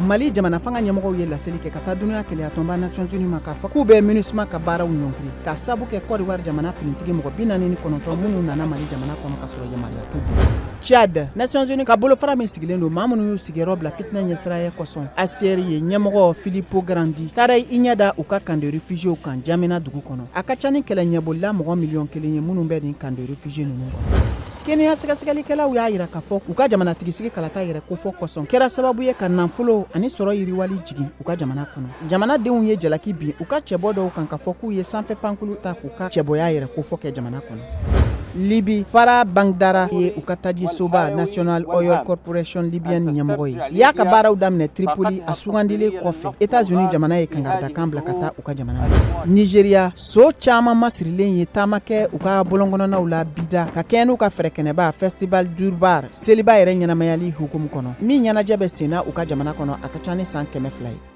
Mali jamana fanga ɲɛmɔgɔw ye laseli kɛ ka taa dunuya kelenyatɔnba Nations Unies ma k'a fɔ k'u bɛ MINUSMA ka baaraw ɲɔngiri k'a sabu kɛ Côte d'Ivoire jamana finitigi mɔgɔ 49 minnu nana Mali jamana kɔnɔ ka sɔrɔ yamaruya t'u bolo. Tchad, Nations Unies ka bolofara min sigilen don maa minnu y'u sigiyɔrɔ bila fitinɛ ɲɛsiranya kosɔn HCR ye ɲɛmɔgɔ Filippo Grandi taara i ɲɛ da u ka camp de réfugiés kan N'Djamena dugu kɔnɔ. A ka ca ni kɛlɛ ɲɛbolila mɔgɔ miliyɔn 1 ye minnu bɛ nin camp de réfugiés ninnu kɔnɔ. Kenya sɛgɛsɛgɛlikɛlaw y'a jira k'a fɔ u ka jamanatigisigi kalata yɛrɛ kofɔ kosɔn kɛra sababu ye ka nafolo ani sɔrɔ yiriwali jigin u ka jamana kɔnɔ. Jamanadenw ye jalaki bin u ka cɛbɔ dɔw kan k'a fɔ k'u ye sanfɛ pankulu ta k'u ka cɛbɔya yɛrɛ kofɔ kɛ jamana kɔnɔ. Libi Fara Bangdara ye u ka tajisoba National Oil Corporation Libyenne ɲɛmɔgɔ ye. Y'a ka baaraw daminɛ Tripoli a sugandilen kɔfɛ Etats-Unis jamana ye kangaridakan bila ka taa u ka jamana ma. Nigeria so caman masirilen ye taama kɛ u ka bɔlɔnkɔnɔnaw la bida ka kɛɲɛ n'u ka fɛrɛkɛnɛba Festival Durbar seliba yɛrɛ ɲɛnamayali hukumu kɔnɔ min ɲɛnajɛ bɛ senna u ka jamana kɔnɔ a ka ca ni san 200 ye.